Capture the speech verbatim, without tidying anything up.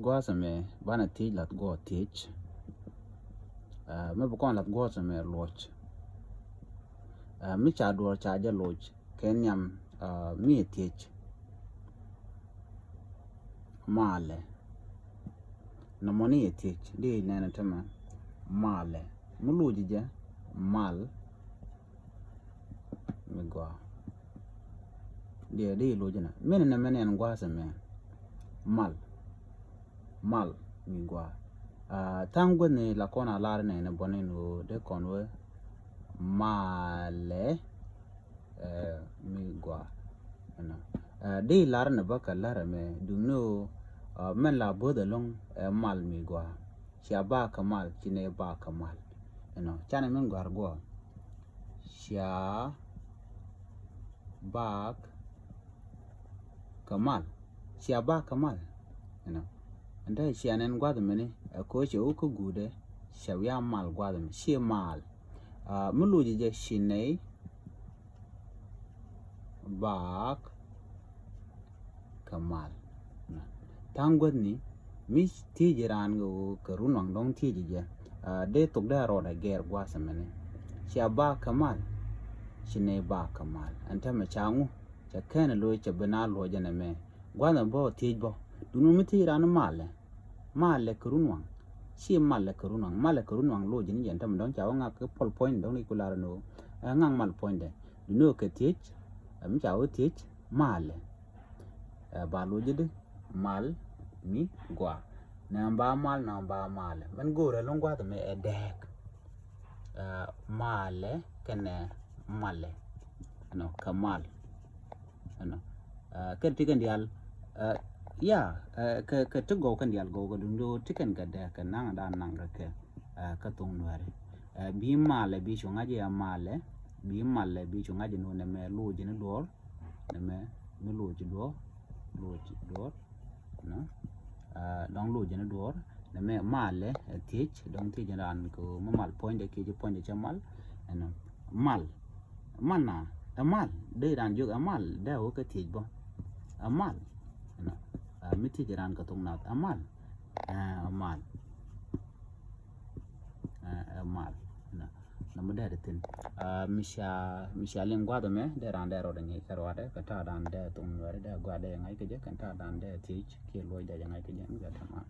Gua̱a̱th ɛmɛ banɛ thiec lath guɔ̱ɔ̱r thiec. Ɛ, mi bi kɔn lath guɔ̱ɔ̱th ɛmɛ luɔc. Ɛ, mi ca duɔ̱ɔ̱r ca jɛ luɔc kɛ nhiam, ɛ, mi ɛ thiec. Malɛ. Nɔmɔ ni ɛ thiec di nɛnɛ tämɛ. Malɛ. Mi luɔc jɛ mal mi gɔaa. Diɛ di luɔc jɛ na. Min nɛ mɛn ɛn gua̱a̱th ɛmɛ. Mal. Mal mi gɔaa. Ɛ, tha̱a̱ŋ guäthni la kɔn a lar nɛ ni bɔni ni wä dee kɔn wä malɛ, ɛ, mi gɔaa. Ɛnɔ. Ɛ, di lar ni bä kɛ lar ɛmɛ duŋni wä, ɛ, mɛn la bo̱o̱th ɛlɔ̱ŋ, ɛ, mal mi gɔaa. Cia ba kɛ mal, ci nɛ ba kɛ mal. Ɛnɔ. Canɛ min gɔaa gɔaa. Cia bak kɛ mal. Cia bak kɛ mal. Ɛnɔ. Ɛn te cia nɛn gua̱th mini ɛ ko̱ cɛ wä kä guudɛ. Cia wiaa mal gua̱th mi ci mal. Ɛ, mi luɔc jɛ ci nɛy bak kɛ mal. Tha̱a̱ŋ guäthni mi thiec raan kɛ ɣöö kɛ run waŋ dɔ̱ŋ thiec jɛ. Ɛ, dee thok dee a rɔɔdɛ gɛɛr gua̱a̱th ɛmɛni. Cia bak kɛ mal. Ci nɛy bak kɛ mal. Ɛn täämɛ ca ŋu cɛ kɛn ɛ lo̱c cɛ bi na luɔc ɛn ɛmɛ. Gua̱a̱th ɛmɛ bä thiec bä. Duŋni mi thiec raan malɛ. Malɛ kɛ run waŋ. Ci malɛ kɛ run waŋ. Malɛ kɛ run waŋ lo̱c ni jɛn täämɛ dɔ̱ŋ ca wä ŋak kɛ puɔl puɔ̱ny dɔ̱ŋ ni ku lar ni wä. Ɛ, ŋak mal puɔ̱nydɛ. Duŋni wä kɛ thiec. Ɛ, mi ca wä thiec malɛ. Ɛ, ba lo̱c di mal mi gɔaa. Nɛ ba mal, nɛ ba malɛ. Mɛn go̱o̱rɛ lo̱ŋ gua̱a̱th ɛmɛ ɛ dɛɛk. Ɛ, malɛ kɛnɛ malɛ. Ɛnɔ, kɛ mal. Ɛnɔ. Ɛ, kɛ ti kɛn diaal. Ɛ, ya, ɛ, kɛ, kɛ ti gɔw kɛn diaal gɔw kɛ duŋ do̱ ti kɛn kɛ dɛɛk kɛ naŋ daan naŋ rɛ kɛ, ɛ, kɛ thoŋ nuɛri. Ɛ, bi malɛ bi cu ŋa̱c ya malɛ. Bi malɛ bi cu ŋa̱c ni wä nɛ mɛ lo̱c ni duɔ̱ɔ̱r. Nɛ mɛ mi lo̱c duɔ̱ɔ̱r. Lo̱c duɔ̱ɔ̱r. Nɔ. Ɛ, dɔ̱ŋ lo̱c ni duɔ̱ɔ̱r. Nɛ mɛ malɛ, ɛ, thiec, dɔ̱ŋ thiec ni raan kɛ mi mal puɔ̱nydɛ kiɛ ci puɔ̱nydɛ cɛ mal. Ɛnɔ. Mal. Mal na. Ɛ mal. Dee raan jiök ɛ mal. Dee wä kɛ thiec bä. Ɛ mal. Ɛnɔ. Ɛ, mi thiec raan kɛ thok nath. Ɛ mal. Ɛ mal. Ɛ, ɛ mal. Nɔ. Nɔ mi dee di thin. Ɛ, mi ca, mi ca liŋ gua̱a̱th ɛmɛ, dee raan dee rɔɔdɛ ŋi̱i̱c kɛ ruaadɛ, kɛ ta̱a̱ daan dee thok nuɛri dee gua̱a̱th dee ŋa̱c kɛ jɛ, kɛ ta̱a̱ daan dee thiec kiɛ luɔc dee jɛ ŋa̱c kɛ jɛ, mi ca tɛm an.